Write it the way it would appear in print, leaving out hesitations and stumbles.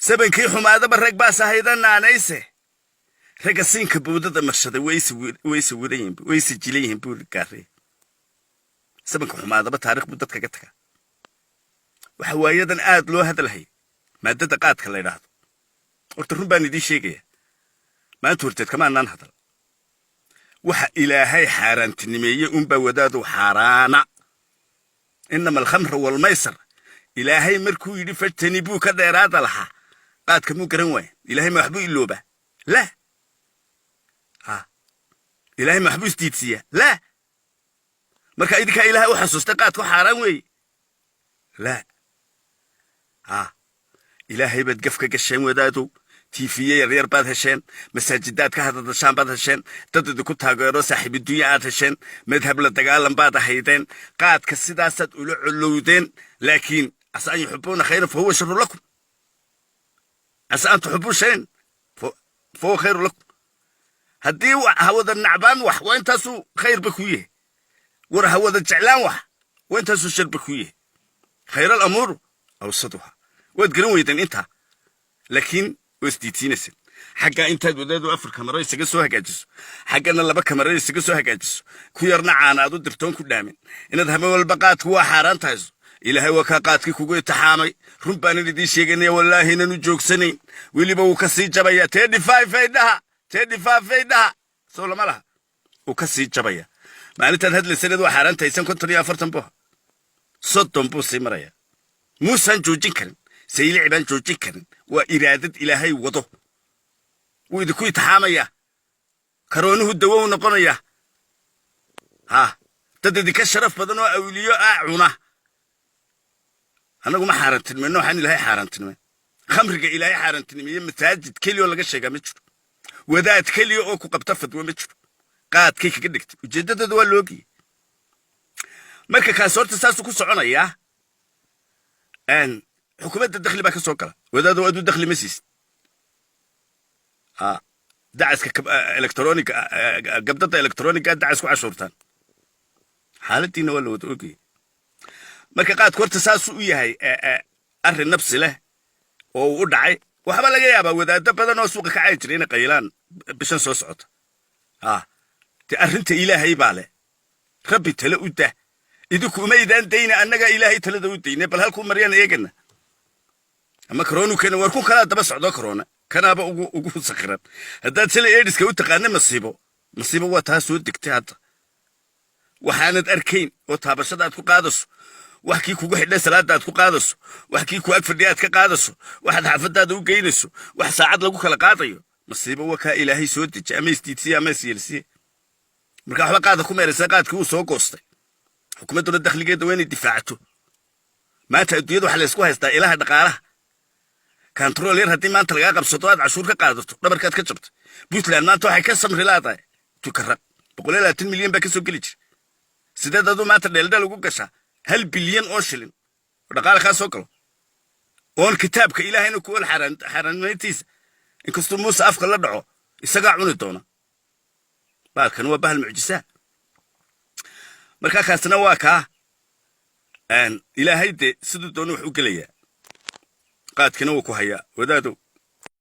Sabankii xumaadaba rag baa sahayda naanayse. Ragga siinka bowdada marshaday way sawiran yihiin, way sijilan yihiin, buu gaarey. Sabanka xumaadaba taarikh buu dadka ka tagaa. Waxa waayadan aad loo hadalhayay maadada qaadka la yidhaahdo. Horta run baan idiin sheegaya, maanta horteed kamaanaan hadal. Waxa Ilaahay xaaraantinimeeyey unbaa, wadaadu, xaaraana. إنما الخمر والميسر Ilaahay markuu yidhi فاجتنبوه, ka dheeraada lahaa, qaadka muu garan waaya? Ilaahay ma waxbuu iloobaa? La ha. Ilaahay ma waxbuu isdiidsiiyaa? La. Marka idinkaa Ilaahay u xasuustay qaadku xaaraan weeye? La ha. Ilaahay baad gaf ka gasheen, wadaadow. TV-ye yaryar baad hesheen, masaajidaad ka hadadashaan baad hesheen, dad idinku taageero saaxiibidunya aad hesheen, madhab la dagaalan baad ahaydeen. Qaadka sidaasaad ula colowdeen, laakiin عسى أن تحبوا خيرا فهو شر لكم، عسى أن تحبوا شيئا فهو خير لكم. Haddii hawada nacbaan wax, waa intaasuu khayr ba ku yahay. War hawada jeclaan wax, waa intaasuu shar ba ku yahay. خير الأمور أوسطها. Waad garan weydeen intaa, laakiin waa isdiidsiinayseen. Xaggaa intaad, wadaadu, afar kamaro isaga soo hagaajiso, xaggana laba kamaro isaga soo hagaajiso, ku yarna caana aad u dirtoon ku dhaamin, inaad habe walba qaadku waa xaaraan tahayso. Ilaahay waa kaa qaadkii kugu itixaamay. Run baanan idiin sheeganaya, wallaahi inaanu joogsanayn. Weliba wuu ka sii jabaya. 35 ay dhaha, 35 ay dhaha, soo lama laha. Wuu ka sii jabaya. Maalintaad hadlaysaneed waa xaaraan tahaysan, 50 iyo 40 buu, 30 buu sii maraya. Muusaan joojin karin, Saylici baan joojin karin. Waa iraadad Ilaahay wado. Wuu idinku itixaamaya. Karoonuhu dawo u noqonaya. Ha dad idinka sharaf badan oo awliyo ah cuna. Annagu ma xaaraantinimeyno waxaan Ilaahay xaaraantinimey. Khamriga Ilaahay xaaraantinimeeye masaajid keliya oo laga sheegaa ma jiro, wadaad keliya oo ku qabta fadwo ma jiro. Qaadkay kaga dhigtay, ujeeddadooda waa loogiyey. Marka kaas horta saasuu ku soconayaa. Xukuumadda dakhli baa ka soo gala, wadaado. Aduu dakhli ma siisid dacaska electroniga, gabdada electroniga dacas ku cashuurtaan. Xaaladiina waa la wada ogayay. Marka qaadku horta saasuu u yahay arrin nabsi leh oo uu u dhacay. Waxba laga yaabaa wadaado badan oo suuqa ka cayi jiray inay qaylaan bishan soo socota. De arrinta Ilaahay baa leh. Rabbi tale u dah. Idinku uma idaan dayna, annagaa Ilaahay talada u dayne. Bal halkuu maryaan eegana. Ama karoonu keena, war kun kalaa daba socdo. Karoona kanaaba ugu sakhiran. Haddaad sila eediska u taqaana masiibo, masiibo waa taa soo degtay hadda. Waxaanad arkayn oo taabashada aad ku qaadayso, wax kii kugu xidhay salaada aad ku qaadayso, wax kii ku ag fadhiya aad ka qaadayso, waxaad xaafadaada u geynayso, wax saacad lagu kala qaadayo, masiibo waa kaa Ilaahay soo deji. Ama isdiidsiye ama isyeelsiye. Marka waxba qaada ku meeraysa. Qaadkii wuu soo goostay. Xukuumadduna dakhligeeda waa inay difaacto. Maanta adduunyada waxaa laysku haystaa ilaha dhaqaalaha. Control yar haddii maanta lagaa qabsato, aad cashuur ka qaadato, dhabarkaad ka jabto. Puntland maanta waxay ka samri laadahay Tukaraq. 120 milyan baa ka soo geli jira. Sideed aduu maanta dheeldheel ugu gashaa 1 bilyan oo shilin oo dhaqaala kaa soo galo oon kitaabka Ilaahayna ku ol xaaraanmayntiisa? Inkastuu Muuse afka la dhaco, isagaa cuni doona. Baalkan waa bahal mucjisaa. Markaa kaasna waa kaa. Ilaahay de siduu doona wax u gelayaa. Qaadkina wuu ku hayaa, wadaadow.